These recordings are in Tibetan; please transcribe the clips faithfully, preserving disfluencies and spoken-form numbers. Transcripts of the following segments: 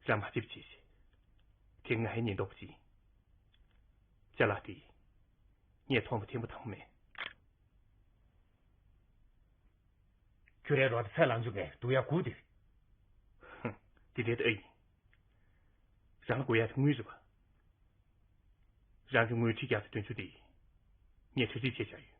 རང་མ་ཚིག་བྱེད་ཤིག་དེ་ང་ཡི་ཉེན་རྟོག་པ་ཅིག་ཅ་ལག་དེ་ངས་མཐོང་བ་ཐེངས་པ་དང་པོ་མེད། ཁྱོད་རའི་རོ་དེ་ཚད་ལ་འཛུགས་པའི་སྡུག་ཡ་དགུ་དེ། ཧུམ། དེ་འདྲའི་ཨེ་ཡིན། རང་ལ་དགོས་ཡ་དེ་དངུལ་རེད་པ། རང་གི་དངུལ་ཁྲི་བརྒྱ་དང་བདུན་ཅུ་དེ་ངས་གྲ་སྒྲིག་བྱས་བཞག་ཡོད།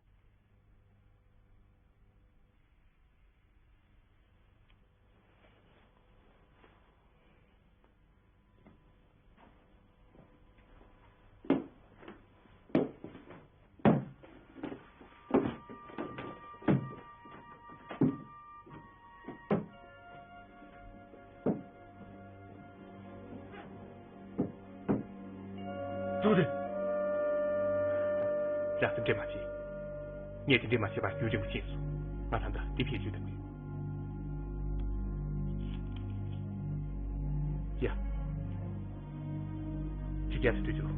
ཏུ་ཏུ། རང་དེ་འདྲས་མ་བྱེད། ངས་དེ་འདྲས་མ་བྱས་པར་རྒྱུན་རིང་པོ་ཕྱིན་སོང་། ང་ད་ལྟ་འདི་ཕེབས་རྒྱུ་དང་། ཡ། ཁྲི་བརྒྱ་དང་བདུན་ཅུ།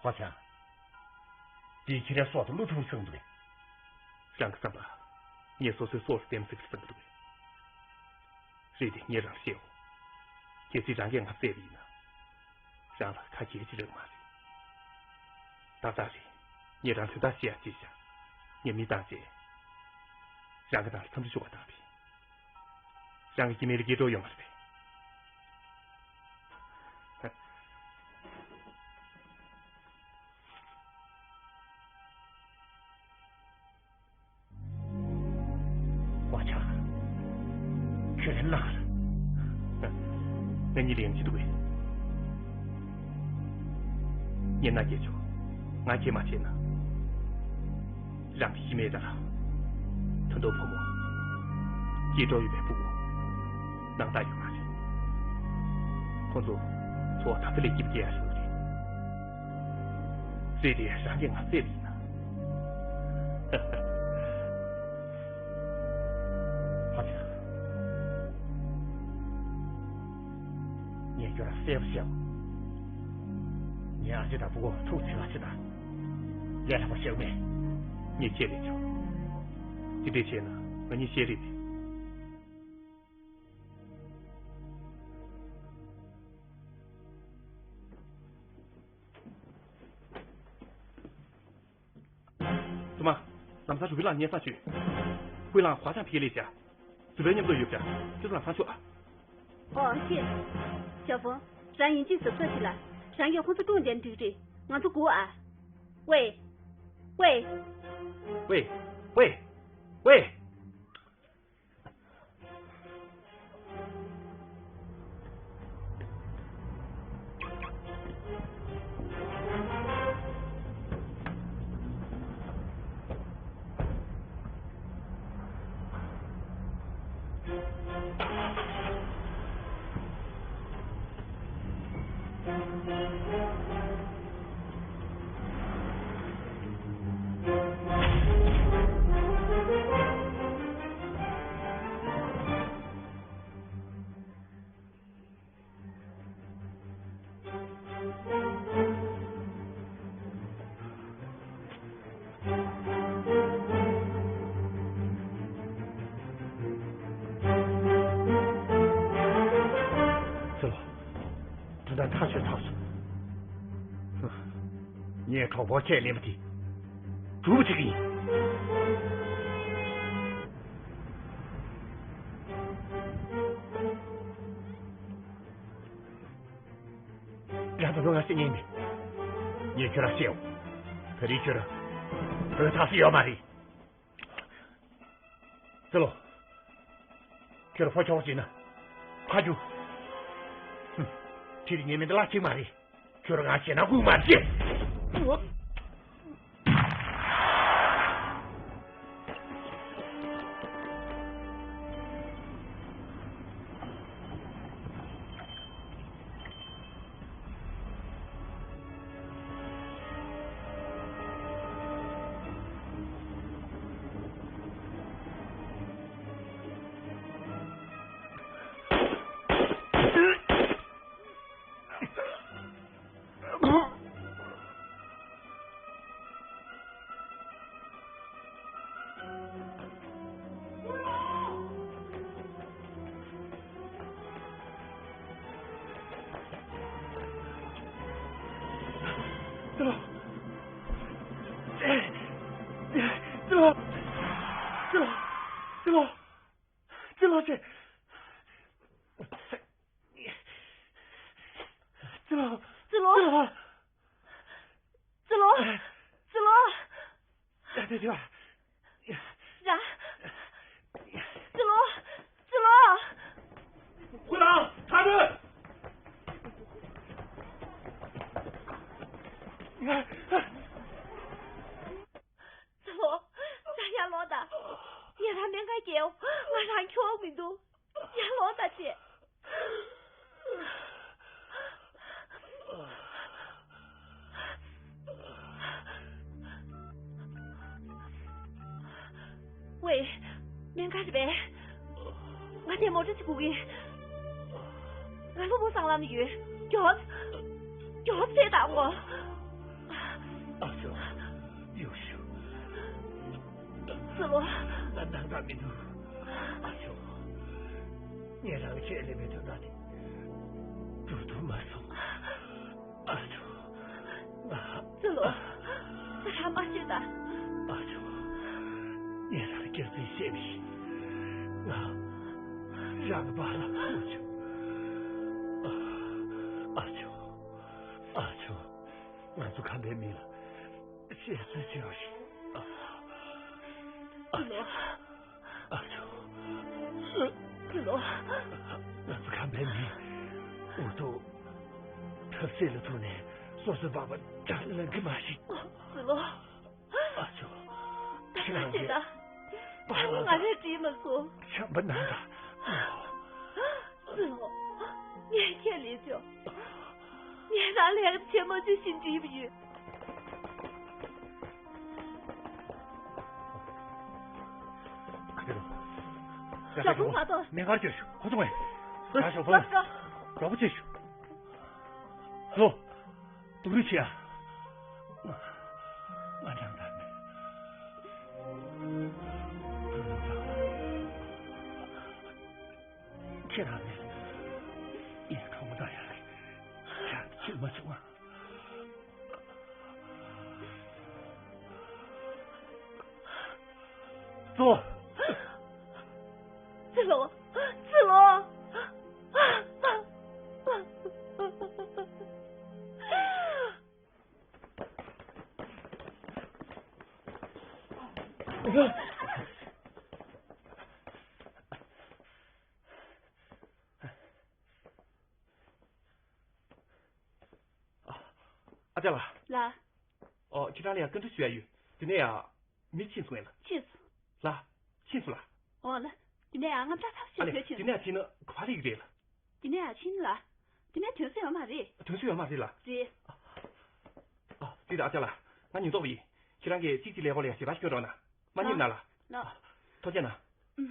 ཧོ་ཆང་། དེའི་ཁྱི་རའི་སྲོག་དེ་བླུ་ཐུབ་བྱུང་འདུག་རང་གི་བསམ་པ། ངས་སོ་སོའི་སྲོག་ལ་བརྟེན་ཟིག་བསམ་གི་འདུག་རེད་དེ་ངས་རང་བཤད་འོ། གལ་སྲིད་རང་གིས་ང་བསད་པ་ཡིན་ན། རང་ལ་ཁ་གྱེས་ཅི་རག་མ་རེད། ཏག་ཏག་རེད། ངས་རང་དོན་དག་བཤད་ཡ་བྱས་ཤག་ངས་མི་བཏང་བྱས། རང་གི་ནང་ལ་འཚམས་འདྲི་ཞུ་བ་བཏང་བས། རང་གི་སྐྱེ་དམན་ལ་སྐྱེ་གྲོགས་ཡོད་མ་རེད་པས། ཀོ་ཆ། ཁྱོད་ལན་གནང་། ང་གཉིས་ལ་ཡང་ཅི་འདུག་གས། ངས་མནའ་སྐྱེལ་ཆོག་ང་སྐྱེལ་མ་བྱས་ན། རང་གི་ཤི་མེད་ད་ར། ད་དུང་བུ་མོ། སྐྱེ་གྲོགས་ཡོད་པའི་ཕྲུ་གུ། ནང་རྟགས་ཡོད་མ་རེད། ཁོང་ཚོ་འཚོ་བ་ད་ལྟ་ལས་སྐྱིད་པོ་སྐྱེལ་ཡ་ཞིག་རེད། རེད་དེ་རང་གིས་ང་བསད་པ་ཡིན་ན། ཧ་ཅང་། ངས་ཁྱོད་ལ་གསལ་པོ་བཤད། ངའི་ཨ་ཅེ་དང་བུ་གོ་ཐུག་ཚེ་ལ་ཚེ་དང་། ལས་སླ་པོ་བཤད་མེད། ངས་བཤད་རེད་ཆོག་དེ་འདྲས་བྱས་ན་ང་གཉིས་ཤེས་རེད་པས། སྲུང་མ། ལམ་སང་རུ་པི་ལགས་སྙན་སེང་ཞུས། ཧུའེ་ལང་ཧྭ་ཅང་ཕེ་ལས་བྱ། རུ་པའི་མཉམ་དུ་ཡོད་བྱ། ཁྱོད་ཚོ་ལམ་སང་ཆོག་ཨ། ཨོ་ཤེས། ཞའོ་ཧྥང་། རང་ཡིན་གཅིག་གཟབ་གཟབ་བྱེད་ལ། རང་གིས་ཁོང་ཚོ་བཀྲོངས་བསྡད་འགྲིག་རེད། ང་ཚོ་སྒུག་ཨ། ཝེ། ཝེ། ཝེ། ཝེ། ཝེ། ཚེ་ལོ། དོན་དག་ཐག་ཆོད་ཐག་སོང་། ངས་གྲོགས་པོ་ཁས་ལེན་པ་དེ་སྒྲུབ་པ་བྱེད་ཀྱི་ཡིན། རང་ད་དུང་ང་སེམས་ངན་མེད། ངས་ཁྱོད་རང་བཤད་འོ། ད་རེས་ཁྱོད་རང་བོད་ཐག་སུ་ཡོད་མ་རེད། ཙི་ལོ། ཁྱོད་ཕོ་ཁྱོག་བྱས་ན་ཕ་རྒྱུ། ཧུམ། ཁྱེད་ཉེས་མེད་ལ་གཅིག་མ་རེད། ཁྱོད་ང་བྱས་ན་དགོས་མ་རེད། ཙི་ལོ། ཙི་ལོ། ཙི་ལོ། ཙི་ལོ་ཆེ། ཙི་ལོ། ཙི་ལོ། ཙི་ལོ། ཙི་ལོ། ཙི་ལོ། ཡ། དེ་དེ་བ། ཡ། ཙི་ལོ། ཙི་ལོ། ཁོ་རང་ཐར་འདོད། ཙི་ལོ། ད་ཡར་ལོངས་དང་། ངེད་རང་སྨན་ཁང་བརྒྱལ། ང་རང་འཁྱོག་མི་འདུག་ཡར་ལོངས་དང་ཅེས། ཝེ། སྨན་ཁང་རེད་པས། ང་དེ་མོ་ཊ་ཅིག་སྒུག་གིན། ང་སློབ་དཔོན་སྲང་ལམ་ཡོད། མགྱོགས། མགྱོགས་ཚེ་དང་ངོ་། ཨ་ཅོ། ཡོ་ཤུ། ཙི་ལོ། ང་སྣང་དག་མི་འདུག་ཨ་ཅོ། ངས་རང་ཆེད་ལས་མེད་དོན་དག་དེ། འགྲུབ་ཐུབ་མ་སོང་། ཨ་ཅོ། ང་། ཙི་ལོ། ང་རང་མ་བྱེད་ད། ཨ་ཅོ། ངས་རང་སྐྱག་རྫུན་བཤད་མི་ཤེས། ང་། རང་གི་པཱ་ལགས་ཐུག་བྱུང་། ཨ་ཅོ། ཨ་ཅོ། ང་ཚོ་ཁམས་པའི་མི་ལ་བཤད་ཚུལ་བྱེད་རོགས་ཞེས། ཨ་ཅོ། ཨ་ཅོ། ཙི་ལོ། ང་ཚོ་ཁམས་པའི་མི་འུ་ཐུག་ཐབས་ཤེས་ལ་ཐུག་ནས་སོ་སོའི་པགས་པ་བྲང་ལངས་གི་མ་ཤེས། ཙི་ལོ། ཨ་ཅོ། ད་ཁྱེད་རང་ཁྱེད་ད། པཱ་ལགས་ང་རེ་བྲིས་མ་སོང་། བྱམས་པ་གནང་དང་། ཙི་ལོ། ངས་ཁས་ལེན་ཆོག་ངས་རང་ལས་ཀ་བྱེད་མ་བཅུག་བཞིན་བྲིས་པ་ཡོད། ཞོགས་པ་མ་གཏོགས། སྨན་ཁང་བསྐྱོད་ཤོག་ཁོ་ཚོ་ངས། ཞོགས་པ། ཞོགས་པ་བྱེད་ཤོག་ལོ། སྡུག་རུས་བྱེད་ཨ། ང་ང་སྦྱང་དག་མེད། ཁྱེད་རང་ནས་ཡིན་གང་མོ་ད་ཡ་རེད། ཁྱེད་ཁྱེད་མ་བྱུང་ཨ། ཙོ། ཙི་ལོ། ཙི་ལོ། ཨ་ཅག་ལགས། ལགས། ཨོ། ཁྱེད་རང་ལ་ཡང་བཀའ་འདྲི་ཞུ་ཡ་ཡོད། དེ་ནས་ཡང་མི་ཕྱིན་སོང་ངས་ལ། ཕྱིན་སོང་། ལ། ཕྱིན་སོང་ལ། ཨོ་ལ། དེ་ནས་ཡང་ང་ད་ཐབས་ཤེས་ཨ་ལེ། བྱོས་ཕྱིན། དེ་ནས་ཡང་ཕྱིན་ན་ག་པར་སླེབས་ཀྱི་རེད་ལ། དེ་ནས་ཡང་ཕྱིན་ལ། དེ་ནས་དོན་སུ་ཡོད་མ་རེད། དོན་སུ་ཡོད་མ་རེད་ལ། རེད། ཨ། ཨ། ཙི་ད་ཨ་ཅག་ལགས། ང་ཉེན་རྟོག་པ་ཡིན། ཁྱེད་རང་གིས་གཅིག་གཅིག་ལས་ཁོ་ལ་ཡང་ཞེ་དྲག་སྐྱོན་རོགས་གནང་། མ་ཉེས་ན་ལ། ལགས། ཐུགས་རྗེ་གནང་། ཨུམ།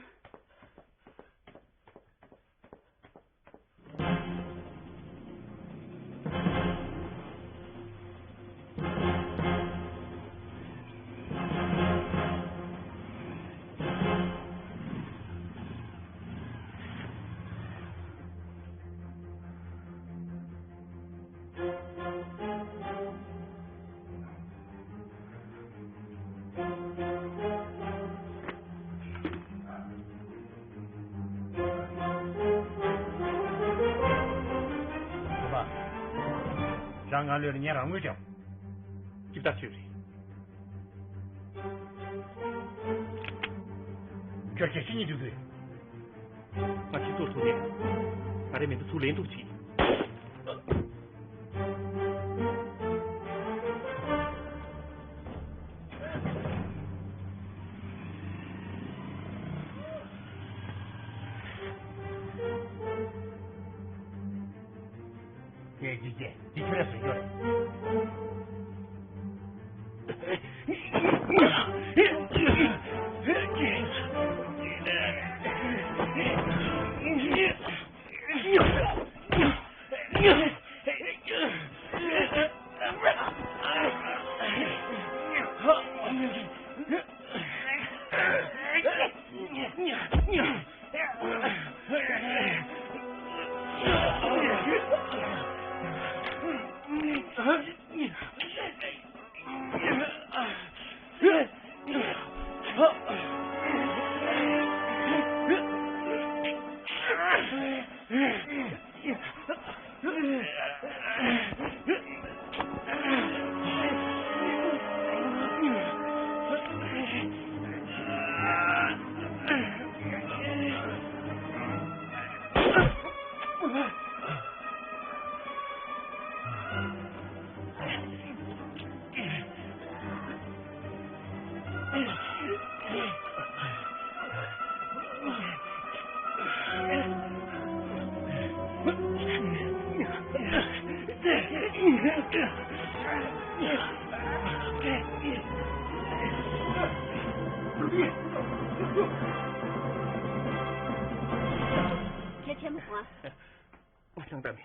རང་ང་ལོས་ཉན་རང་ངོས་ཀྱང་ཅིག་ལྟ་ཆོས་རེད། ཁྱོད་ཀྱིས་ཤི་ཉིན་དུས་དུས། ང་ཁྱེད་ཚོར་ཐུག་རེད། ང་རེ་མི་འདུག་ཚུར་ལེན་འདུག་ཅིག་ངས་འཇིག་རྟེན་འདི་ཁྱོད་ལ་བཟོས་རྒྱུ་རེད། ཁྱེད་ཆེན་མོ་ཁོང་། ང་ཅང་ད་མེད།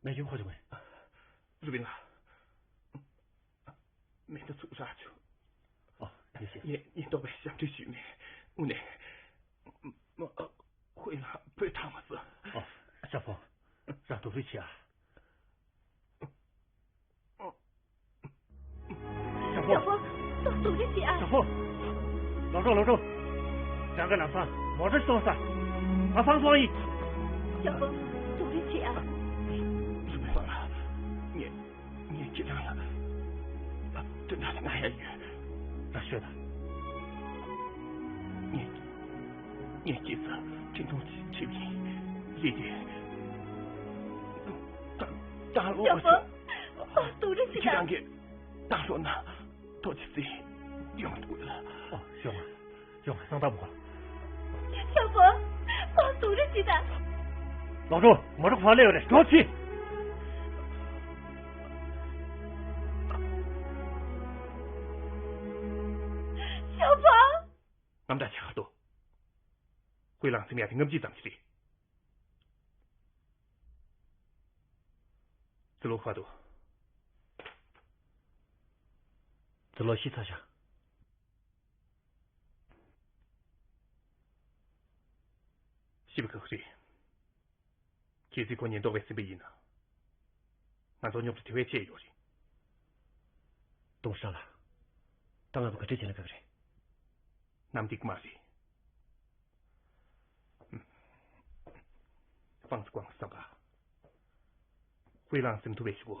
མེ་ཡོང་ཁོ་ཆུང་མེད། རུ་བིན་ལ། མེ་ཏོག་ཚུགས་རག་ཆུ། ཨོ། ཡེ་སི། ངས་ངས་རྟོགས་པའི་ཞབས་འདྲེན་ཞུས་ནས་དངོས་གནས། ཧུའེ་ལ་བོད་ཐང་མ་སོ། ཨོ། ཞབས་ཕོ། རང་དུག་རིགས་བྱེད་ཨ། ཞབས་ཕོ། ཞབས་ཕོ། ཏོག་ཏོག་རེ་བྱེད་ཨ། ཞབས་ཕོ། ལོ་གྲོགས་ལོ་གྲོགས། རང་གི་ལམ་སང་མོ་ཊ་སོང་ས། ང་ཧྥང་ཙུའང་ཡིན། ཞབས་ཕོ། ཏོག་རེ་བྱེད་ཨ། ངས་ངས་ཁྱེད་རང་ལ་དོན་དག་ང་ཡ་ཡོད། ར་ཤོད་ད། ངས་ངས་ཁྱེད་ཚོ་འཕྲིན་ཐུང་བྲིས་ཡིན། ཡིན་ཏེ། ད་ད་ལོ། ཞབས་ཕོ། ཏོག་ཏོག་རེ་བྱེད་ཨ། ཁྱེད་རང་གིས་ད་ལོ་ན། ཐུགས་རྗེ་ཆེ། ཡོང་དགོས་ལ། ཨོ། ཞོགས་མ། ཞོགས་མ་སང་ད་མོ། ཞབས་ཕོ། ཏོག་ཏོག་རེ་བྱེད་ད། ལོག་འགྲོ། མོ་ཊ་ཕར་སླེབས་ཡོད་རེད། འགྲོ་ཕྱིན། ཞབས་ཕོ། རྔམ་དྲག་ཆགས་ཏོ། ཧུའེ་ལང་སེམས་ཡག་དེ་ལྔ་བརྒྱ་ཙམ་ཞིག་རེད། ཙི་ལོ་ཧྥ་དོ། ཙི་ལོ་ཤི་ཚ་ཤག་ཤི་བ་ཁག་རེད། གལ་སྲིད་ཁོ་ཉེན་རྟོག་པས་ཟིན་པ་ཡིན་ན། ང་ཚོ་རྙོག་དྲ་དེ་བས་ཆེ་ཡོད་རེད། ཏུང་ཧྲན་ལགས། ད་ང་ཚོ་ག་འདྲ་བྱས་ན་འགྲིག་གི་རེད། གནམ་འདེགས་མ་རེད། ཧུམ། ཧྥང་ཙི་ཀོང་བསམ་པ། ཧུའེ་ལང་སེམས་ཐུབ་པའི་གཞུག་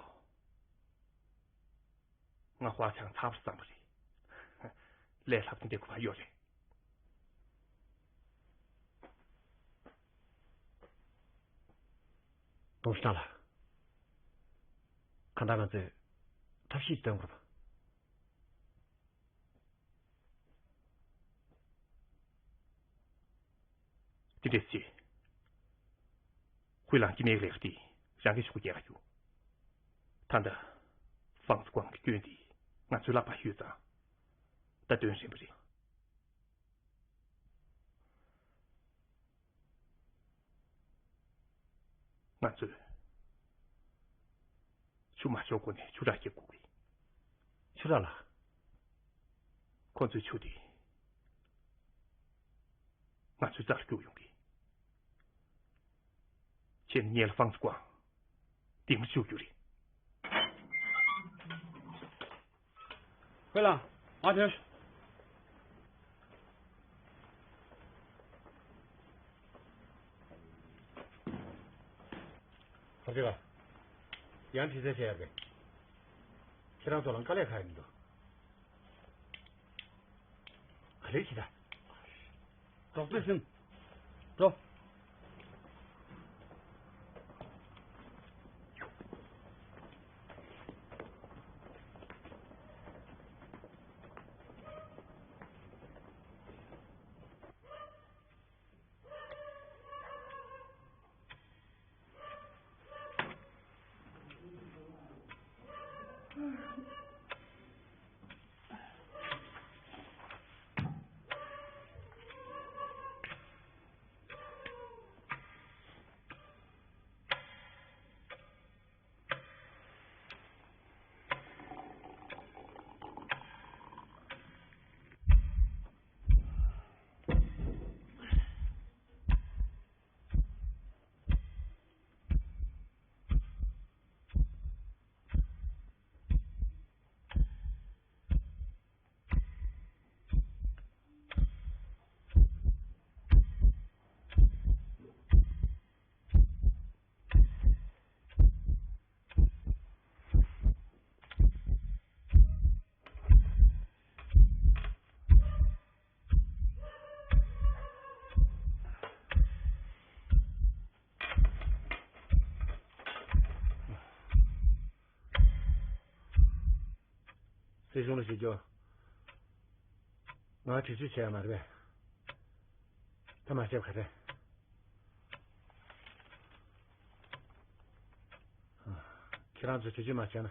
གུ། ང་ཧྭ་ཆང་ཚར་བར་བསམ་པ་རེད། ལས་སླ་པོ་འདེགས་དགོས་པ་ཡོད་རེད། ཏུང་ཧྲན་ལགས། གང་ལྟར་ང་ཚོས་ཐབས་ཤེས་སྟོན་དགོས་པ། དེ་འདྲས་བྱས། ཧུའེ་ལང་སྐྱེ་དམན་ལས་ཀ་དེ་རང་གིས་ཤོག་བུ་རྒྱག་ག་རྒྱུགས། ད་ལྟ་ཧྥང་ཙི་ཀོང་གི་སྐྱོན་དེ་ང་ཚོའི་ལག་པར་ཡོད་ཙང་། ད་དོན་རན་པ་རེད། ང་ཚོས་ཆུ་མ་ཤོར་གོང་ནས་ཆུ་རགས་རྒྱག་དགོས་ཀྱི། ཆུ་རགས་ལ། ཁོ་ཚོའི་ཆུ་དེ་ང་ཚོའི་རྩར་རྒྱུག་ཡོང་གི། བྱས་ན་ངེད་ལ་ཧྥང་ཙི་ཀོང་འདེམས་བཅུག་རྒྱུ་རེད། ཧུའེ་ལང་། མར་ཐོན། ཧ་ཅི་ལ། ཡང་དྲི་རྩད་བྱས་ཡ་རེད། ཁྱེད་རང་ཚོ་ལ་དཀའ་ལས་ཁག་ཡིན་འདུག་ག་རེ་བྱེད་ད། རོགས་པས་ཟིན། འགྲོ། སྲིད་གཞུང་ལ་ཞུ་རྒྱུ། ང་བེད་སྤྱོད་བྱས་ཡ་མ་རེད་པས། ད་མ་བྱས་པ་ག་རེ། ཁྱེད་རང་ཚོས་བེད་སྤྱོད་མ་བྱས་ན།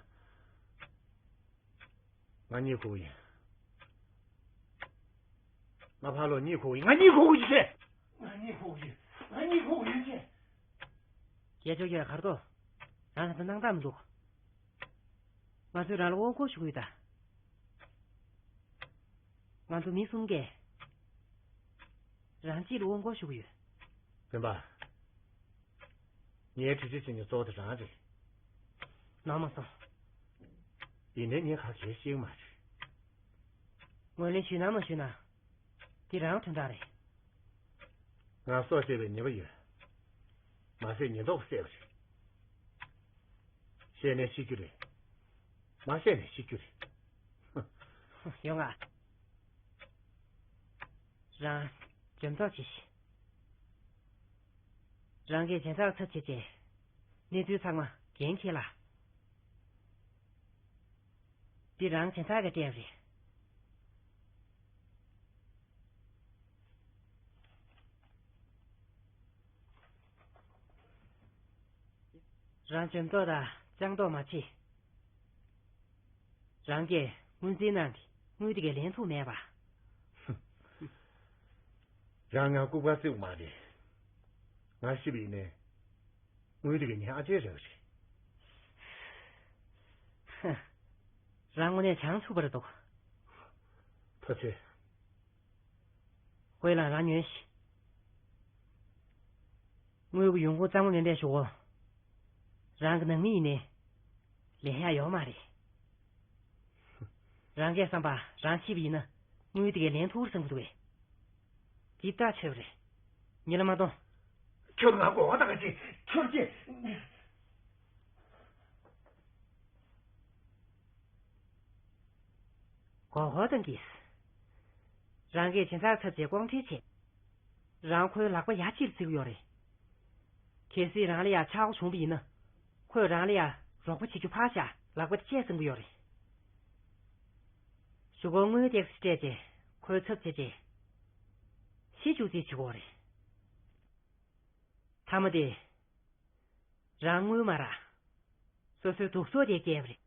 ང་གཉིད་ཁུག་གི་ཡིན། ང་ཕར་ལོག་གཉིད་ཁུག་གི་ཡིན། ང་གཉིད་ཁུག་གི་ཡིན་ཟེར། ང་གཉིད་ཁུག་གི་ཡིན། ང་གཉིད་ཁུག་གི་ཡིན་ཟེར། སྐད་ཅོར་རྒྱག་གར་དོ། རང་ལ་ད་སྣང་དག་མི་འདུག་ང་ཚོས་རང་ལ་དབང་བསྐུར་ཞུ་གི་ཡོད་ད། ང་ཚོ་མི་གསུམ་གས་རང་གཅིག་ལ་དབང་བསྐུར་ཞུ་གི་ཡོད། སྤེན་པ། ངའི་བྲེལ་བྱེད་བྱེད་མཁན་གཙོ་བོ་དེ་རང་རེད། ནོར་མ་སོང་། ཡིན་ནའི་ངས་ག་གེ་ཤེས་ཀྱི་མ་རེད། ངོས་ལེན་ཞུས་ན་མ་ཞུས་ན། འདི་རང་དོན་དག་རེད། ང་སྲོག་བཅད་པའི་ཉེས་པ་ཡོད། མ་བསད་ཉེན་རྟོག་པས་བསད་པ་རེད། བཤད་ནས་ཤི་རྒྱུ་རེད། མ་བཤད་ནས་ཤི་རྒྱུ་རེད། ཡོང་ང་། རང་འཇམ་ཐབས་བྱེད་ཤིག་རང་གིས་སྦྱིན་བདག་ཚབ་བྱེད་ཅེས། གནས་ཚུལ་ཚང་མ་འགན་འཁྱེར་ལ། འདི་རང་སྦྱིན་བདག་གིས་སྤྲད་པ་རེད། རང་འཇམ་ཐབས་དང་སྤྱང་ཐབས་མ་བྱེད། རང་གིས་དངུལ་འཛིན་གནང་སྟེ་དངུལ་དེ་གས་ལེན་ཐུབ་མེད་པ། རང་ང་ལྐུགས་པ་བརྩིས་པ་མ་རེད། ང་ཤི་བ་ཡིན་ནའི་དངུལ་དེ་གས་ངའི་ཨ་ཅེ་རེད་པ་རེད། རང་དངོས་གནས་བྱང་ཆུབ་པ་རེད་འདུག་ཐུགས་རྗེ་ཆེ། ཝེ་ལང་རང་ཉོན་ཞིག་དངུལ་གྱི་ཡོང་ཁུངས་གཙང་མ་མིན་པའི་གཞུག་གུ། རང་གི་ནང་མི་ཡིན་ནའི་ལེན་ཡག་ཡོད་མ་རེད། རང་གིས་བསམ་པ་རང་ཤི་བ་ཡིན་ན་དངུལ་དེ་གས་ལེན་ཐུབ་བསམ་གྱི་འདུག་གས། འདི་ཐག་ཆོད་པ་རེད། ཉིད་ལ་མ་གཏོང་། ཁྱོད་ང་མགོ་བོ་བཏང་གི་ཁྱོད་ཀྱིས། མགོ་སྐོར་བཏང་གིས། རང་གིས་སྦྱིན་བདག་ཚབ་བྱས་དབང་ཁྲིད་བྱས། རང་ཁོའི་ལག་པ་ཡ་གཅིག་ལ་བརྩི་གི་ཡོད་རེད། གལ་སྲིད་རང་ལ་ཡ་ཆག་སྒོ་བྱུང་བ་ཡིན་ན། ཁོས་རང་ལ་ཡ་རོགས་པ་བྱེད་རྒྱུ་ཕར་བཞག་ལག་པ་དེ་བཅད་བསམ་གི་ཡོད་རེད། གཞུག་གུ་དངུལ་ཏོག་ཙམ་སྤྲད་རྗེས་ཁོའི་ཚབ་བྱས་རྗེས། ཤི་བཅུག་རྩིས་བྱེད་ཀྱི་ཡོད་རེད། མཐའ་མ་དེ། རང་དངུལ་མ་རག་སོ་སོའི་སྡུག་སོ་དེ་སྐྱེལ་བ་རེད།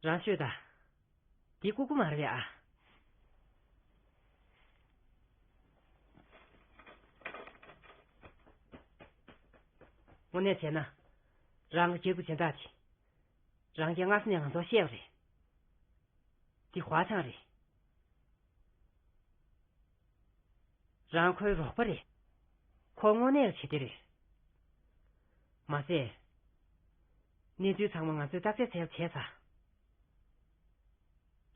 རང་ཤོད་ད། འདི་ལྐུགས་པ་མ་རེད་པས་ཨ། དངོས་གནས་བྱས་ན། རང་གི་སྐྱེས་བུ་སྦྱིན་བདག་དེ། རང་གིས་སྔ་ས་ནས་ང་ཚོར་བཤད་པ་རེད། འདི་ཧྭ་ཅང་རེད། རང་ཁོའི་རོགས་པ་རེད། ཁོ་དངོས་གནས་ལ་བྱེད་དེ་རེད། མ་ཟད། གནས་ཚུལ་ཚང་མ་ང་ཚོས་བརྟག་དཔྱད་བྱས་བྱས་ཚར།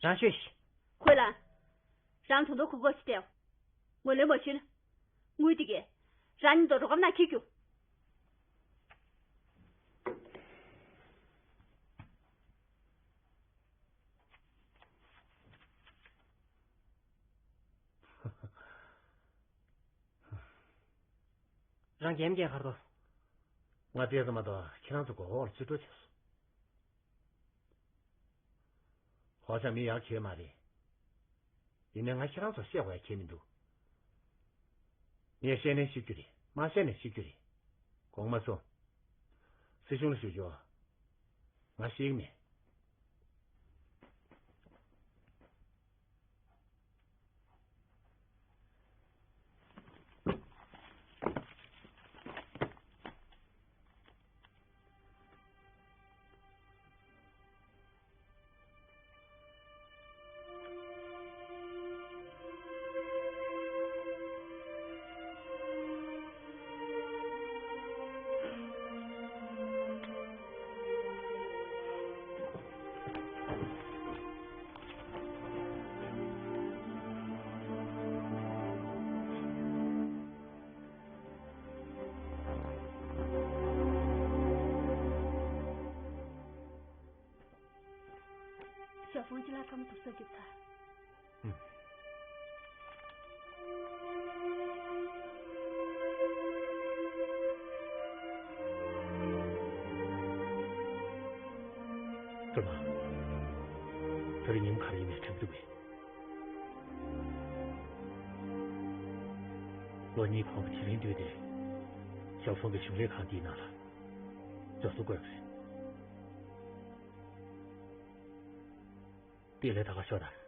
རང་ཤོད་ཤིག་ཁོས་ལ། རང་དོན་དུ་གོ་སྐབས་ཤིག་སྤྲད། ངོས་ལེན་མ་ཞུས་ན། དངུལ་དེ་གས། རང་ཉིད་དུ་རོགས་རམ་གནང་ཁེལ་རྒྱུ། རང་རྒྱལ་མི་རྒྱལ་གར་དོ། ང་བལྟས་ཙམ་མ་གཏོགས་ཁྱེད་རང་ཚོ་མགོ་འོག་ལ་རྩིས་སྤྲོད་བྱས་སོང་། ཧྭ་ཅང་མི་ཡག་གི་མ་རེད། ཡིན་ནའི་ང་ཁྱེད་རང་ཚོར་བཤད་དགོས་ཡ་གང་ཡང་མི་འདུག་ངས་བཤད་ནའི་ཤི་རྒྱུ་རེད། མ་བཤད་ནའི་ཤི་རྒྱུ་རེད། དགོངས་མ་ཚོམ། སྲིད་གཞུང་ལ་ཞུ་ཆོག་ང་ཤི་གི་མེད། ཞའོ་ཧྥང་ཅི་ལ་ཁམས་དུ་ས་རྒྱུ་ཚ། སྒྲོལ་མ། ད་རེས་ཉིན་མོ་ག་རེ་ཡིན་མིན་དྲན་གྱི་འདུག་གས། ལོ་གཉིས་གོང་དེ་རིང་དུས་དེ་ཞའོ་ཧྥང་གི་གཞུང་ལས་ཁང་འདིའི་ནང་ལ་འགྲོ་སོང་བཀོད་པ་རེད། དེ་ལས་ད་ག་ཤོག་དང་།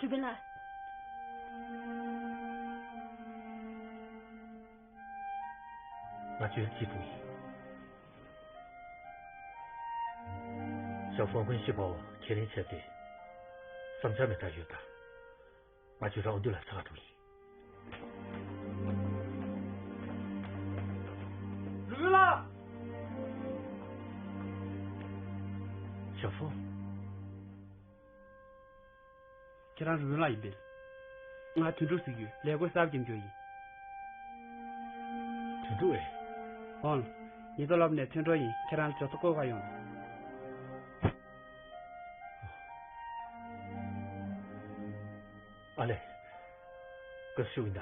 རུ་པིན་ལགས། ང་ཚོའི་སྐྱིད་སྡུག་ཡིན། ཞའོ་ཧྥང་ཀུན་ཤི་པའོ་ཁས་ལེན་བྱས་ཏེ་བསམ་འཆར་མི་འདྲ་ཡོད་ད། ང་ཚོའི་རང་འདུལ་ལ་ཚ་ག་འགྲོ་ཡིན། རུ་པིན་ལགས། ཞའོ་ཧྥང་། ཁྱེད་རང་རུ་པིན་ལགས་ཡིན་པས། ང་དོན་གྲུབ་ཟེར་གྱི་ཡོད། ལས་བགོས་གསར་པ་རྒྱབ་རྒྱུ་ཡིན། དོན་གྲུབ་ཨེ། འོང་། ཉེན་རྟོག་སློབ་ནས་ཐོན་འགྲོ་ཡིན། ཁྱེད་རང་ལ་ཇོ་ཚོ་བསྐོ་ག་ཡོང་། ཨ་ལེ། སྐུ་གཟུགས་ཡིན་ད།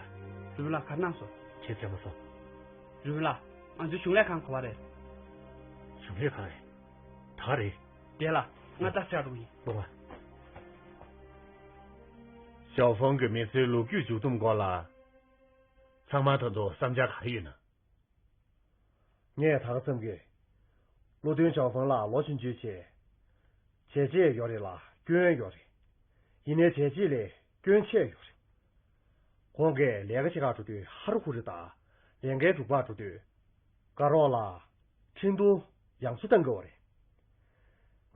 རུ་པིན་ལགས་ག་རེ་གནང་སོང་། ཁྱེད་བཙལ་མ་སོང་། རུ་པིན་ལགས། ང་ཚོའི་གཞུང་ལས་ཁང་ག་པར་རེད། གཞུང་ལས་ཁང་ཨེ། ད་རེད། དེ་ལ་ང་ད་ཆ་རུ་ཡིན། ལོ་མ། ཞའོ་ཧྥང་གི་མི་ཚེའི་ལོ་རྒྱུས་མཇུག་བསྡོམས་སྐོར་ལ། ཚང་མ་ད་དུང་བསམ་འཆར་ག་རེ་ཡོད་ན། ངས་ད་ག་བསམ་གི། བློ་མཐུན་ཞའོ་ཧྥང་ལགས་ལོ་ཆུང་ཆུང་བྱས། བྱས་རྗེས་ཡོད་རེད་ལ་སྐྱོན་ཡོད་རེད། ཡིན་ནའི་བྱས་རྗེས་ལས་སྐྱོན་ཆེ་ཡོད་རེད། ཁོང་གིས་ལས་ཀ་བྱེད་གར་འགྲོ་དུས་ཧ་རུ་ཧུ་རུ་དང་ལས་འགན་སྒྲུབ་གར་འགྲོ་དུས། དགའ་རོགས་ལ་འཕྲིན་ཐུང་ཡང་སུ་བཏང་གི་བ་རེད།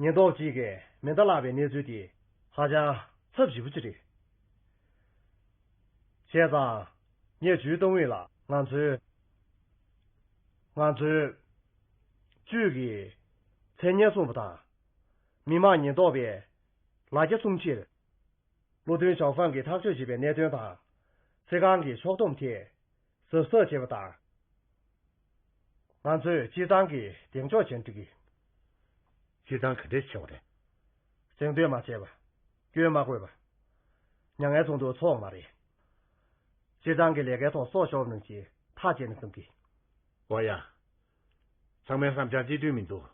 ཉེན་རྟོག་ཅིག་གིས་མེ་མདའ་བརླགས་པའི་གནས་ཚུལ་དེ་ཧ་ཅང་ཚབས་ཆེ་པོ་ཅིག་རེད། བྱས་ཙང་། ངས་ཇུས་གཏོང་འོས་ལ་ང་ཚོའི། ང་ཚོའི། ཅུས་ཀྱི་མཚན་སྙན་སྲུང་བ་དང་། མི་དམངས་ཉེན་རྟོག་པའི་ལ་རྒྱ་སྲུང་ཕྱིར། བློ་མཐུན་ཞའོ་ཧྥང་གིས་ཐག་གཅོད་བྱས་པའི་གནད་དོན་དང་། ཚེ་གང་གི་ཕྱོགས་བསྡོམས་ཐད་གཟབ་གཟབ་བྱེད་པ་དང་། ང་ཚོས་སྤྱིར་བཏང་གི་གདེང་འཇོག་བྱས་འགྲིག་གི། སྤྱིར་བཏང་ག་འདྲས་བྱེད་པ་རེད། གཟེངས་བསྟོད་མ་བྱས་པ། སྐྱོན་མ་བཀོད་པ། མྱ་ངན་ཚོགས་འདུ་ཚོགས་མ་རེད། སྤྱིར་བཏང་གི་ལས་ཀའི་ཐོག་སྲོག་ཤོར་ནང་བཞིན་ཐག་བཅད་ན་བསམ་གི། འོ་ཡ། ཚང་མའི་བསམ་འཆར་གཅིག་མཐུན་མི་འདུག་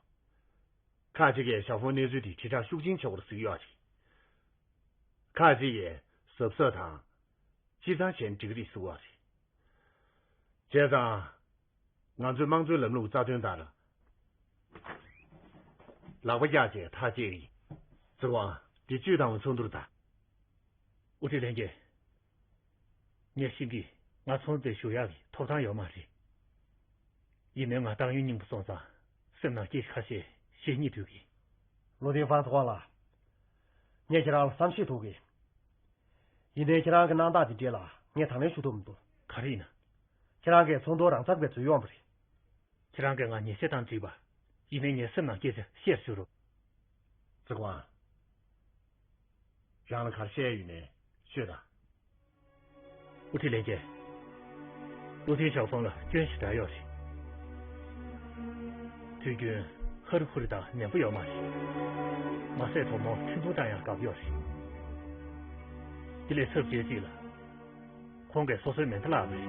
ཁག་ཅིག་གིས་ཞའོ་ཧྥང་གནས་ཚུལ་དེ་དྲིལ་བསྒྲགས་ཤུགས་ཆེན་བྱེད་དགོས་རེད་ཟེར་གྱི་ཡོད་རེད། ཁག་ཅིག་གིས་གཟབ་གཟབ་དང་། སྤྱིར་བཏང་བྱས་ན་འགྲིག་གི་རེད་ཟེར་བ་རེད། བྱས་ཙང་། ང་ཚོའི་དམངས་གཙོའི་ལམ་ལུགས་རྩ་དོན་ལྟར། ལག་པ་བཀྱག་བྱས་ཐག་བཅད་ཡིན། ཟེར་བ། འདི་བཅུས་བཏང་བའི་ཚོགས་འདུར་ད། དབུ་ཁྲིད་ལྷན་རྒྱས། ངས་ཤེས་ཀྱི། ང་ཚོགས་འདུ་ཞུགས་ཡག་གི་ཐོབ་ཐང་ཡོད་མ་རེད། ཡིན་ནའི་ང་ཏང་ཡོན་སྙིང་པོ་སོང་ཙང་སེམས་ནང་སྐད་ཆ་ཁ་ཤས་བཤད་སྙིང་འདོད་ཀི། བློ་མཐུན་ཧྥང་ཚོ་ཁང་ལགས། ངས་ཁྱེད་རང་ལ་བསམ་ཤེས་ཐུབ་ཀི། ཡིན་ནའི་ཁྱེད་རང་གི་གནང་སྟངས་དེ་འདྲས་ལ་ངས་དང་ལེན་ཞུ་ཐུབ་མི་འདུག་ག་རེ་ཡིན་ན། ཁྱེད་རང་གིས་ཚོགས་འདུ་རང་འཚམ་གྱིས་འཛུལ་ཡོང་བ་རེད། ཁྱེད་རང་གིས་ང་ཉེས་ཆད་བཏང་བྲིས་པ། ཡིན་ནའི་ངའི་སེམས་ནང་སྐད་ཆ་བཤད་ཞུ་རོགས། ཙི་ཀོང་། རང་ལ་ག་རེ་བཤད་ཡོད་ནའི་ཤོད་དང་། དབུ་ཁྲིད་ལྷན་རྒྱས། བློ་མཐུན་ཞའོ་ཧྥང་ལ་སྐྱོན་ཞེ་དྲག་ཡོད་རེད། དུས་རྒྱུན་ཧ་རི་ཧུ་རི་དང་ནན་པོ་ཡོད་མ་རེད། མ་ཟད་གྲོགས་མོར་འཕྲིན་ཐུང་བཏང་ཡང་དགའ་པོ་ཡོད་རེད། དེ་ལས་ཚབས་ཆེ་གཅིག་ལ། ཁོང་གིས་སོ་སོའི་མེ་མདའ་བརླགས་པ་རེད།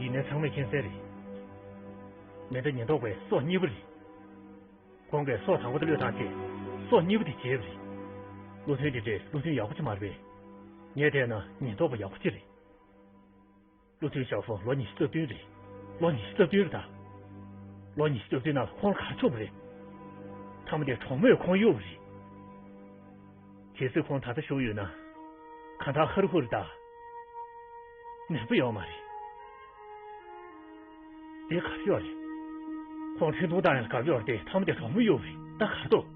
ཡིན་ནའི་ཚང་མས་མཁྱེན་གསལ་རེད། མེ་མདའ་ཉེན་རྟོག་པའི་སོ་གཉིས་པ་རེད། ཁོང་གིས་སོ་དང་པོ་དེ་བློས་བཏང་རྗེས་སོ་གཉིས་པ་དེ་བརྗེས་པ་རེད། བློ་མཐུན་དེ་འདྲའི་བློ་མཐུན་ཡག་པོ་ཅིག་མ་རེད་པས། ངས་བལྟས་ན་ཉེན་རྟོག་པ་ཡག་པོ་ཅིག་རེད། བློ་མཐུན་ཞའོ་ཧྥང་ལོ་ཉི་ཤུ་རྩ་བདུན་རེད། ལོ་ཉི་ཤུ་རྩ་བདུན་རེད་ད། ལོ་ཉི་ཤུ་རྩ་བདུན་ནང་ལ་ཁོང་ལ་ག་རེ་བྱུང་བ་རེད། མཐའ་མ་དེ་གྲོགས་མོས་ཁོང་གཡུགས་པ་རེད། གལ་སྲིད་ཁོང་ད་ལྟ་བཞུགས་ཡོད་ན། གང་ལྟར་ཧ་རི་ཧུ་རི་དང་། ནན་པོ་ཡོད་མ་རེད། དེ་ག་རེ་ཡོད་རེད། ཁོང་འཕྲིན་ཐུང་བཏང་ཡང་དགའ་ཡོད་རེད་དེ་མཐའ་མ་དེ་གྲོགས་མོས་གཡུགས་པ་རེད་ད་ག་རེ་འདུག་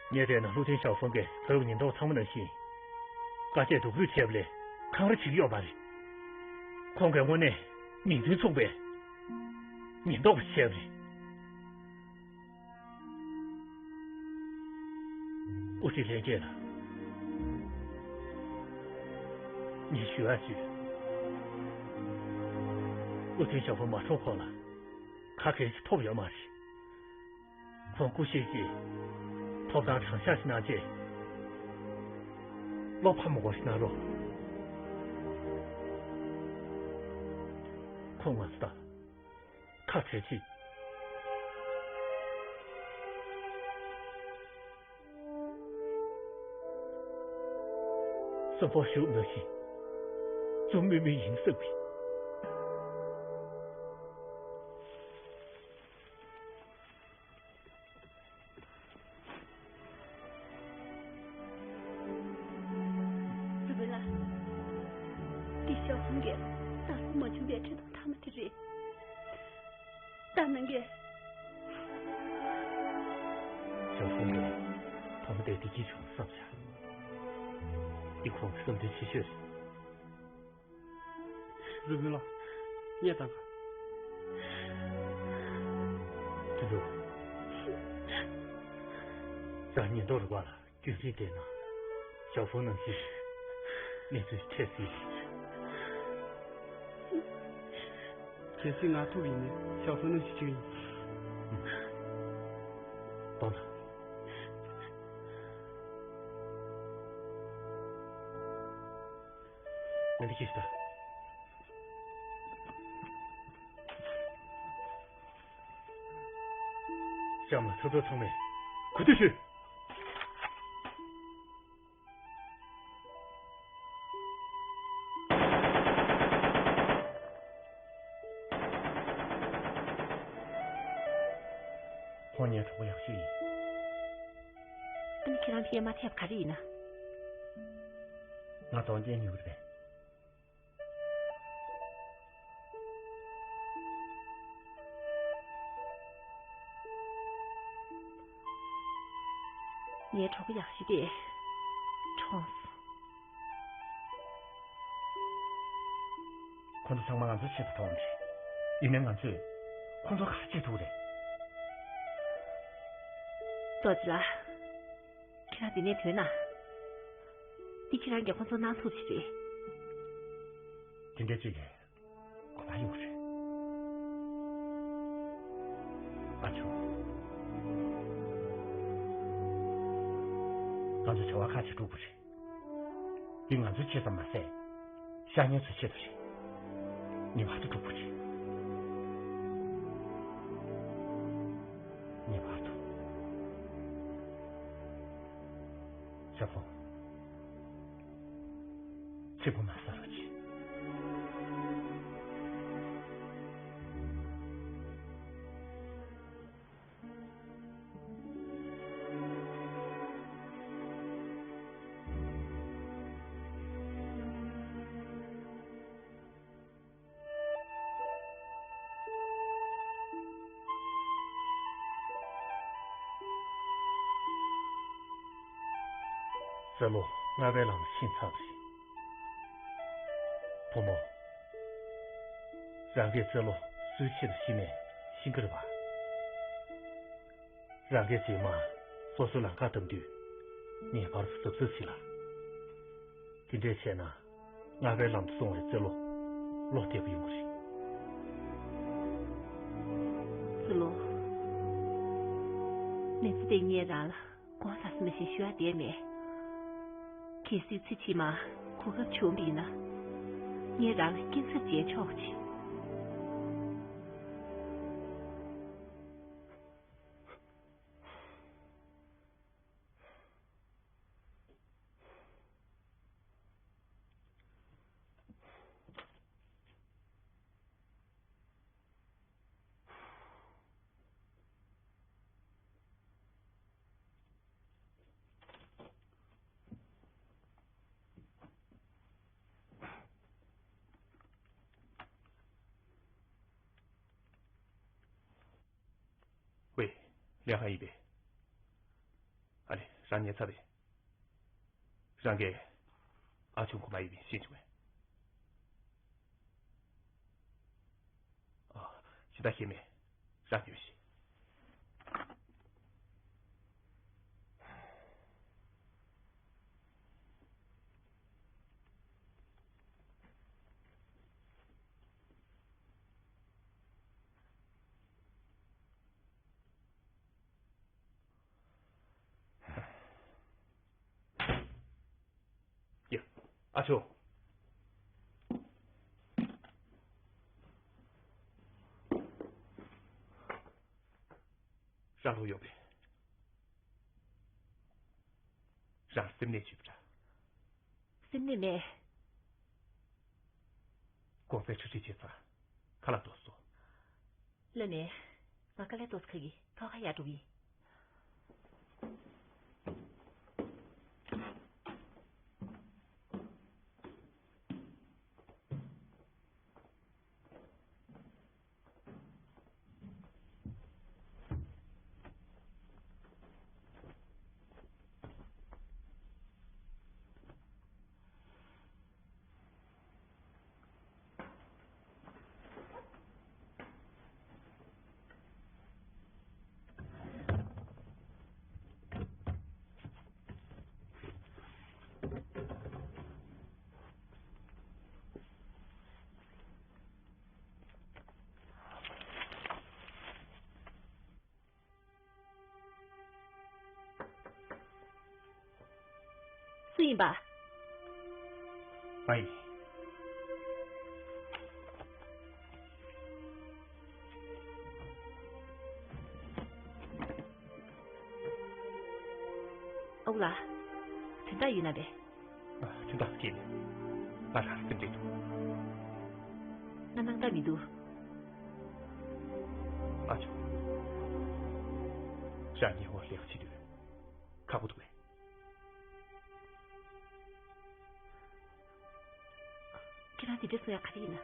ངས་བལྟས་ན་བློ་མཐུན་ཞའོ་ཧྥང་གིས་བོད་ཀྱི་ཉེན་རྟོག་ཚང་མ་ནང་བཞིན། དཀའ་སྤྱད་སྡུག་རུས་བྱས་པ་ལས་འཁང་ར་བྱེད་ཀྱི་ཡོད་མ་རེད། ཁོང་གིས་དངོས་གནས་མིང་དོན་མཚུངས་པའི་ཉེན་རྟོག་པ་བྱས་པ་རེད། དབུ་ཁྲིད་ལྷན་རྒྱས་ལགས། ངས་ཞུ་ཡག་ཞུས། བློ་མཐུན་ཞའོ་ཧྥང་མ་གྲོངས་གོང་ལ་ག་གེ་ཞིག་ཐོབ་ཡོད་མ་རེད། ཁོང་སྐུ་གཤེགས་རྗེས་ཐོབ་ཐང་དྲང་གཞག་ཞིག་གནང་ཆེད་བློ་ཕམ་དགོས་ཞིག་གནང་རོགས། ཁོང་ང་ཚོ་དང་ཁ་བྲལ་ཕྱིན། སུན་ཧྥང་ཧྲོས་ནང་བཞིན་བཙུན་མོ་མོ་ཡིན་བསམ་པའི། ཙི་བུ་ལགས། འདི་ཞའོ་ཧྥང་གིས་ད་རུང་མ་བྱུང་བའི་ཁྲི་སྟོང་ཐ་མ་དེ་རེད། ད་ནང་གི། ཞའོ་ཧྥང་གིས་ཐོག་མ་དེ་བདེ་སྐྱིད་བྱུང་བསམ་བྱ། འདི་ཁོང་གི་བསམ་དོན་ཆེ་ཤོས་རེད། རུ་བུ་ལགས། ངས་དང་ག་ཅི་འདུག་ཅག་ཉེན་རྟོག་རུ་བ་ལ་རྒྱུན་རིང་བསྡད་ན། ཞའོ་ཧྥང་ནང་བཞིན་གནས་ཚུལ་འཕྲད་སྲིད། གལ་སྲིད་ང་ཐུག་ཡིན་ན་ཞའོ་ཧྥང་ནང་བཞིན་བྱེད་ཀྱི་ཡིན། གཏོང་དང་། ང་འདི་ཁྱེར་ཤོག་དང་། གཤམ་ལ་ཚོགས་གཙོ་ཚང་མས་གུས་འདུད་ཞུ། ཁོང་ངའི་གྲོགས་པོ་ཡག་ཤོས་ཡིན། ཨ་ནི་ཁྱེད་རང་ཕྱི་མ་ཐེབས་ག་རེ་ཡིན་ན། ང་གདོང་རྒྱན་ཉོ་གི་རེད། ངའི་གྲོགས་པོ་ཡག་ཤོས་དེ་གྲོངས་སོང་། ཁོ་ཚོ་ཚང་མ་ང་ཚོའི་ཆེད་དུ་གྲོངས་རེད། ཡིན་ནའི་ང་ཚོས་ཁོ་ཚོ་ག་རེ་བྱེད་ཐུབ་རེད། རྡོ་རྗེ་ལགས། ཁྱེད་རང་འདི་ནས་ཐོན་ན། འདི་ཁྱེད་རང་གིས་ཁོ་ཚོ་གནང་ཐུབ་ཀྱི་རེད། དེ་འདྲའི་ཅིག་གི་གོ་བ་ཡོང་གི་རེད། ཨ་ཆུང་། ང་ཚོས་བྱ་བ་ཁག་ཅིག་སྒྲུབ་དགོས་རེད། འདི་ང་ཚོའི་ཆེད་ཙམ་མ་ཟད། ཤ་ཉེ་ཚོའི་ཆེད་དུ་རེད། ངེས་པར་དུ་སྒྲུབ་དགོས་རེད། ངེས་པར་དུ། ཞའོ་ཧྥང་། ཚིག་པ་མ་ཟ་རོགས་གྱིས། ཙེ་ལོ་སྔགས་པའི་ལམ་ལ་ཕྱིན་ཚར་བ་རེད། བུ་མོ། རང་གིས་ཙེ་ལོ་སུའི་ཆེད་དུ་ཤི་མེད་ཤེས་ཀྱི་རེད་པ། རང་གིས་རྗེས་མ་སོ་སོའི་ལམ་ཁ་བདམས་དུས་ངེས་པར་དུ་གཟབ་གཟབ་བྱེད་ལ། དེ་འདྲས་བྱས་ན་སྔགས་པའི་ལམ་དུ་སོང་བའི་ཙེ་ལོ་བློ་བདེ་པོ་ཡོང་གི་རེད། ཙེ་ལོ། མི་ཚེ་འདི་ངས་རང་ལ་དགོངས་ཟ་ཟིན་པ་ཞིག་ཞུ་ཡ་བསྡད་མེད། གལ་སྲིད་ཚེ་ཕྱི་མ་གོ་སྐབས་བྱུང་བ་ཡིན་ན། ངས་རང་ལ་སྐྱིན་ཚབ་འཇལ་ཆོག་ཅིང་། ཝེ། ལིའང་ཧའེ་ཡིན་པས། ཨ་ལེ། རང་ཉལ་ཚར་བས། རང་གིས་ཨ་ཆུང་ཁོ་མ་ཡིན་པས་ཤེས་བྱུང་བས། ཨ། ཇི་ལྟར་ཤེས་མེད། རང་ཉོས་ཤིག་ཡ། ཨ་ཆོ། རང་ལུགས་ཡོད་པས། རང་སེམས་ནད་བྱུང་བ་འདྲ། སེམས་ནད་མེད། དགོང་ཟས་ཁྲིག་ཁྲིག་བྱས་ཚར། ཁ་ལག་ཏོག་ཙམ་ཟོ། ལོས་མེད། ང་དཀའ་ལས་ཏོག་ཙམ་ཁག་གི་ཐོག་ཁ་ཡར་འགྲོ་གི་ཡིན། སུ་ཡིན་པ། ང་ཡིན། ཨ་ཁུ་ལགས། དོན་དག་ཡོད་ན་པས། ཨ། དོན་དག་ཅི་མེད། ང་རང་སེམས་ཁྲལ་འདུག་ང་སྣང་དག་མི་འདུག་ཨ་ཅོ། རང་ཉེ་བར་ལས་ཀ་བྱེད་དུས་ཁག་པོ་འདུག་པས། ཁྱེད་རང་དེ་འདྲ་གསུང་ཡ་ག་རེ་ཡིན་ན།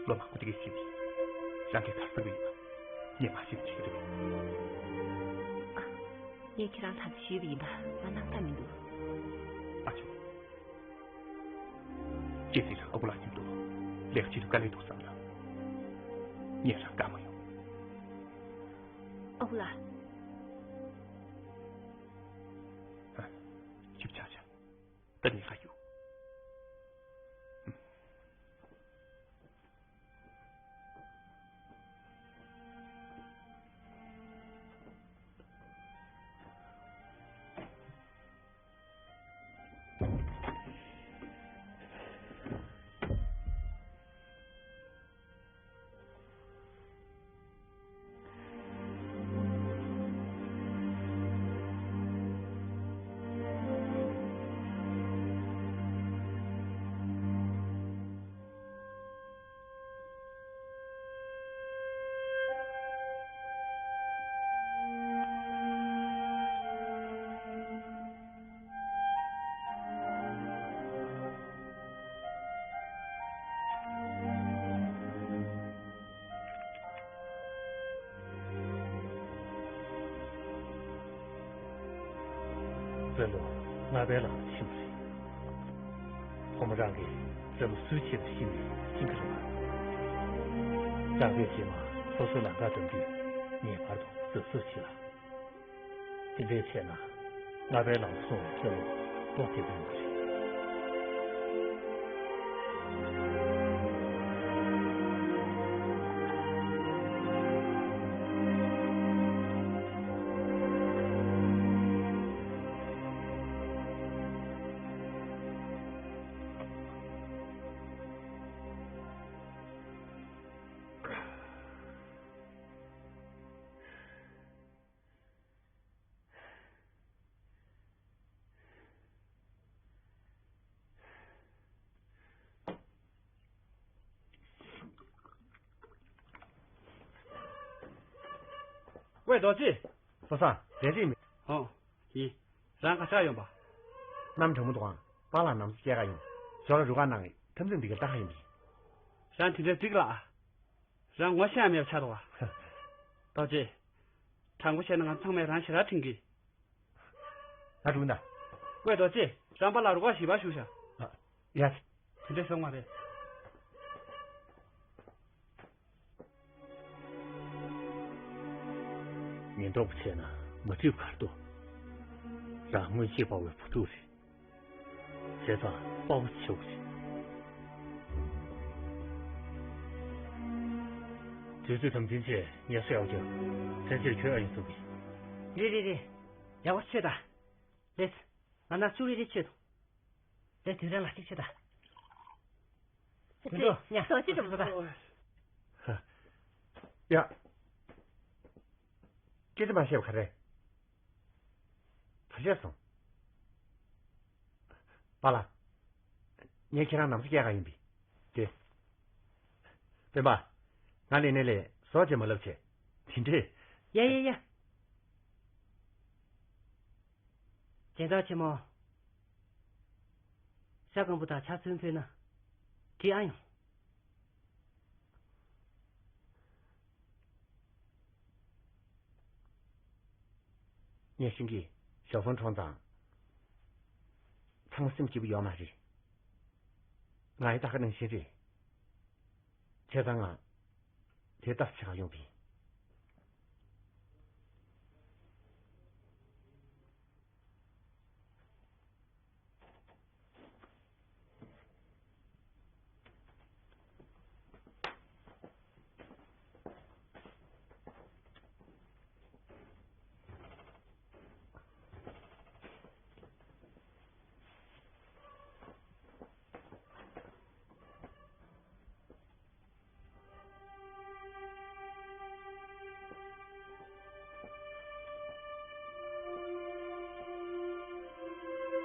སློབ་མ་ཀུ་ཏི་གིས་ཞུས་པས། རང་གིས་ག་རེ་བསམ་གྱི་ཡོད་པ་ངས་མ་ཤེས་པ་བྱེད་ཀྱི་འདུག་ངས་ཁྱེད་རང་ཐག་ཆོད་ཞུས་པ་ཡིན་པ་ང་སྣང་དག་མི་འདུག་ཨ་ཅོ། སྐྱེས་ཚེ་རིང་ཨ་ཁུ་ལགས་མཉམ་དུ་ལས་ཀ་བྱེད་དུས་དཀའ་ལས་འདུག་བསམ་ན། ངས་རང་དགའ་མ་ཡོང་། ཨ་ཁུ་ལགས། ཨ། ཞིབ་ཆ་བྱ། ད་ཉལ་ག་རྒྱུགས། བཙན་པོ་ང་པའི་ལག་ཏུ་ཕྱིན་པ་རེད། ཁོ་མོ་རང་གིས་བཙན་པོ་སུའི་ཆེད་དུ་ཤི་ནས་ཤི་གི་རེད་པ། རང་པས་རྗེས་མ་སོ་སོའི་ལམ་ཁ་བདམས་དུས་ངེས་པར་དུ་གཟབ་གཟབ་བྱེད་ལ། དེ་འདྲས་བྱས་ན་ང་པའི་ལག་སོང་བའི་བཙན་པོ་ལྟོགས་བསྡད་པ་ཡིན་པ་རེད། ཝེ་རྡོ་རྗེ། བློ་བཟང་། རེད་རེད་མི། ཨོ། ཡིན། རང་ག་ཆག་ཡོང་པ། གནམ་གྲང་མོ་འདུག་ཨང་། པཱ་ལགས་ནང་དུ་སྐྱེལ་ག་ཡོང་། ཞོར་ལ་རུ་ཁག་ནང་གི་འཐབ་འཛིང་འདི་ག་ལྟ་ག་ཡིན་པས། རང་དེ་འདྲ་འགྲིག་ལ། རང་ངོ་ཤེས་ཡ་མེད་པ་ཆགས་འདུག་ཨ། རྡོ་རྗེ། དྲང་པོ་བཤད་ན་ང་ཚང་མས་རང་ཞེ་དྲག་དྲན་གི། ང་འགྲོ་གི་ཡིན་ད། ཝེ་རྡོ་རྗེ། རང་པཱ་ལགས་རུ་ཁག་བཞི་པར་བཞུགས་ཤག་ཨ། ཡ། དེ་འདྲ་ཞོག་མ་རེད། ཉེན་རྟོག་པ་བྱས་ན་མ་འགྲིག་པ་ག་རེ་འདུག་རང་སྔོན་གཤེགས་འཕགས་པའི་བུ་ཕྲུག་རེད། བྱས་ཙང་དཔའ་བོ་ཆེ་བོ་རེད། དུས་ཚོད་དམ་འཛིན་བྱས་ངལ་གསོ་ཡག་པོ་རྒྱབ། ཕལ་ཆེར་ཁྱོད་ཨ་ཡོང་ཐུབ་གི། རེད་རེད་རེད། ཡག་པོ་བྱས་ད། ལེས། ང་ན་ཅུ་རེ་རེ་ཆོད་དོ། ལེ་དུས་རང་ལ་གཅིག་བྱེད་ད། དུད་འགྲོ་ཉ་སོ་ཅི་འགྲོ་ད། ཡ། སྐད་ཆ་མ་བཤད་པ་ག་རེ། ག་བཤད་སོང་། པཱ་ལགས། ངས་ཁྱེད་རང་ནམ་ཟླ་སྐྱེལ་ག་ཡིན་པས། དེ། སྤེན་པ། ང་ལས་ནས་ལས་ཟོག་ཅེས་མ་ལབ་བྱས། དེ་འདྲས། ཡ་ཡ་ཡ། སྦྱིན་བདག་ཆེན་མོ། ཤ་སྐམ་པོ་དང་ཆ་ཚོན་ཕུལ་ན། འགྲིག་ཨ་ཡོང་། ངས་ཤིང་གི་ཞའོ་ཧྥང་ཁྲོང་དང་། ཚང་མ་སེམས་སྐྱིད་པོ་ཡོད་མ་རེད། ང་ཡི་ད་ག་ནང་བཞིན་རེད། བྱས་ཙང་ང་དེ་ལྟར་བྱེད་ག་ཡོང་པས།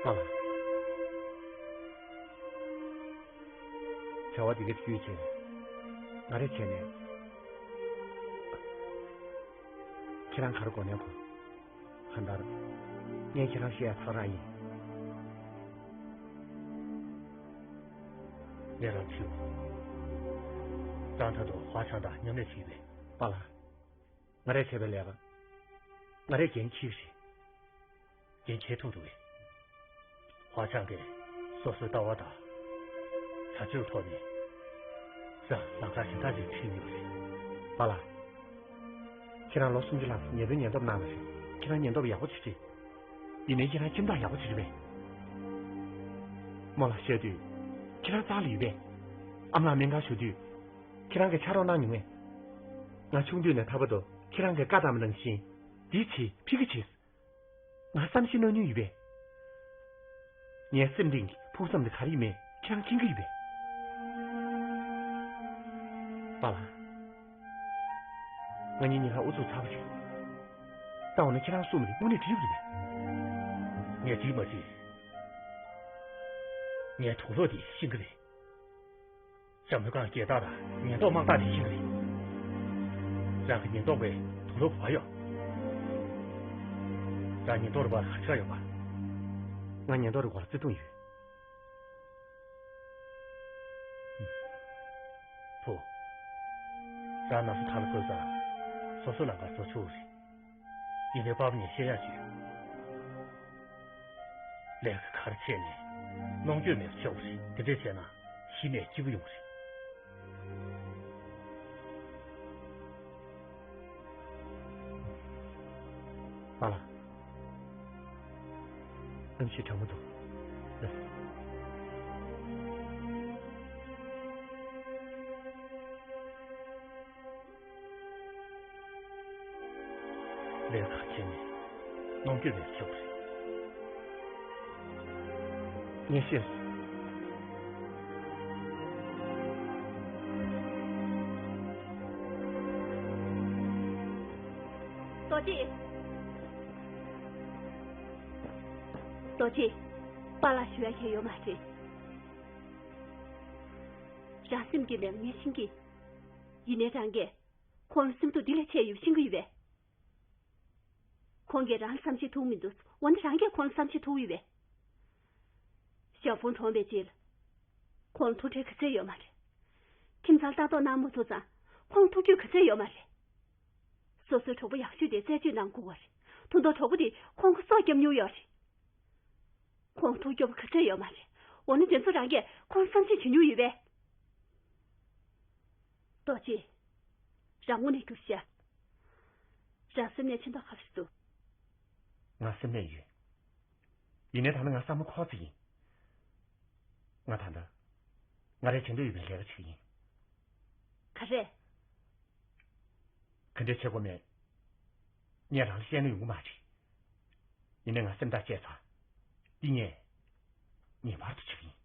ཨ། བྱ་བ་འདི་ག་དུས་བྱས་ནས་ང་རེ་བྱས་ནས་ཁྱེད་རང་ག་རེ་དགོས་ནས་གོ། གང་ལྟར། ངས་ཁྱེད་རང་བཤད་ཡ་ཐག་རང་ཡིན། ངས་རང་ཁྲིད། རང་ད་དུང་ཧྭ་ཆང་དང་མཉམ་ལས་བྱེད་པས། པཱ་ལགས། ང་རས་བྱས་པའི་ལས་ཀ། ང་རས་འགན་འཁྱེར་ཞིང་། འགན་འཁྱེར་ཐུབ་འདུག་གས། ཧྭ་ཆང་གིས་སོ་སོའི་ལྟ་བ་དང་། བྱ་སྤྱོད་ཐོག་ནས། རང་ལམ་ཁ་གཞན་དག་ཅིག་ཁྲིད་ཡོད་རེད། པཱ་ལགས། ཁྱེད་རང་ལོ་སུམ་ཅུ་ལྷག་ཉེ་དུས་ཉེན་རྟོག་གནང་བ་རེད། ཁྱེད་རང་ཉེན་རྟོག་ཡག་པོ་ཅིག་རེད། ཡིན་ནའི་ཁྱེད་རང་ཁྱིམ་བདག་ཡག་པོ་ཅིག་རེད་པས། རྨོ་ལགས་བཤད་དུས། ཁྱེད་རང་རྩ་ལ་ཡོད་པས། ཨ་མ་ལགས་སྨན་ཁང་བཞུགས་དུས། ཁྱེད་རང་གིས་ཕྱག་རོགས་གནང་མྱོང་ངས། ང་ཆུང་དུས་ནས་ད་བར་དུ་ཁྱེད་རང་གིས་བཀའ་བཏང་བ་ནང་བཞིན། འདི་བྱེད་ཕ་གི་བྱེད། ང་བསམ་ཤེས་གནང་མྱོང་ཡོད་པས། ངའི་སེམས་གཏིང་གི་ཕུགས་བསམ་དེ་ག་རེ་ཡིན་མིན་ཁྱེད་རང་མཁྱེན་གྱི་ཡོད་པས། པཱ་ལགས། ང་གཉིས་གཉིས་ཀ་ཨུ་ཚུགས་ཚ་པོ་རེད། ད་འོ་ན་ཁྱེད་རང་གསུངས་པ་དེ་དངོས་གནས་འགྲིག་ཡོད་རེད་པས། ངས་འགྲིག་མ་འགྲིག་ངའི་དུག་ལོག་དེ་ཤེས་ཀྱི་རེད། ཞྭ་མོ་སྒང་རྒྱས་སྟངས་དང་ཉེན་རྟོག་དམག་སྟངས་དེ་ཤེས་ཀྱི་རེད། རང་གི་ཉེན་རྟོག་པས་དུག་ལོག་ག་པར་ཡོད། རང་ཉེན་རྟོག་རུ་བར་ག་ཆགས་ཡོད་པ། ང་ཉེན་རྟོག་རུ་བར་བརྩེ་དུང་ཡོད། བུ། རང་ན་ཟུག་ཐག་ལ་བཀོད་ཙང་སོ་སོ་ལམ་ཁ་བཟོ་ཆོག་རེད། ཡིན་ནའི་པཱ་ཕ་ངས་བཤད་ཡག་ཅིག་ཡོད། ལས་ཀ་ག་རེ་བྱས་ནས་གནོང་འགྱོད་མེད་པ་བྱེད་དགོས་རེད། དེ་འདྲས་བྱས་ན་གཞི་ནས་སྐྱིད་པོ་ཡོང་གི་རེད། པཱ་ལགས། གནམ་གཤིས་གྲང་མོ་འདུག་ལགས། ལས་ཀ་བྱས་ནས་གནོང་འགྱོད་མེད་པ་བྱེད་དགོས་རེད། ངས་ཤེས་སོང་། རྡོ་རྗེ། རྡོ་རྗེ། པཱ་ལགས་ཞུ་ཡ་གང་ཡང་ཡོད་མ་རེད། རང་སེམས་ཀྱི་ལས་ངས་ཤེས་ཀྱི། ཡིན་ནའི་རང་གིས་ཁོང་ལ་སེམས་སྡུག་འདི་ལས་ཆེ་ཡོད་ཤེས་ཀྱི་ཡོད་པས། ཁོང་གིས་རང་བསམ་ཤེས་ཐུབ་མི་འདུག་འོ་ན་རང་གིས་ཁོང་བསམ་ཤེས་ཐུབ་ཡོད་པས། ཞའོ་ཧྥུང་གྲོངས་པའི་རྗེས་ལ། ཁོང་ལ་ཐུགས་ཁྲལ་ག་ཚད་ཡོད་མ་རེད། ཁྱིམ་ཚང་ལ་ལྟ་རྟོག་གནང་མ་ཐུབ་ཙང་ཁོང་ལ་ཐུགས་སྐྱོ་ག་ཚད་ཡོད་མ་རེད། སོ་སོའི་གྲོགས་པོ་ཡག་ཤོས་དེ་རྩད་གཅོད་གནང་དགོས་པ་རེད། ད་དུང་གྲོགས་པོ་དེས་ཁོང་གི་སྲོག་བསྐྱབས་མྱོང་ཡོད་རེད། ཁོང་ཐུགས་སྐྱོ་པོ་ག་ཚད་ཡོད་མ་རེད། འོ་ན་དེ་ཚོ་རང་གིས་ཁོང་བསམ་ཤེས་བྱེད་མྱོང་ཡོད་པས། རྡོ་རྗེ། རང་དངོས་གནས་འགྱུར་ཤག་རང་སེམས་ནས་ཕྱིན་ཐོག་ག་རེ་འདུག་ང་སེམས་ནས་ཡོད། ཡིན་ནའི་ད་ནི་ང་བསམ་བློ་འཁོར་ཚེ་ཡིན། ང་ད་ལྟ། ང་རས་བྱེད་འདོད་ཡོད་པའི་ལས་ཀ་བྱེད་ཀྱི་ཡིན། ག་རེ། ག་འདྲས་བྱེད་དགོས་མེད། ངས་རང་ལ་བཤད་ན་ཡོང་གི་མ་རེད། ཡིན་ནའི་ང་སེམས་ཐག་བཅད་ཚར། འདི་ངས། ངེས་པར་དུ་བྱེད་ཀྱི་ཡིན།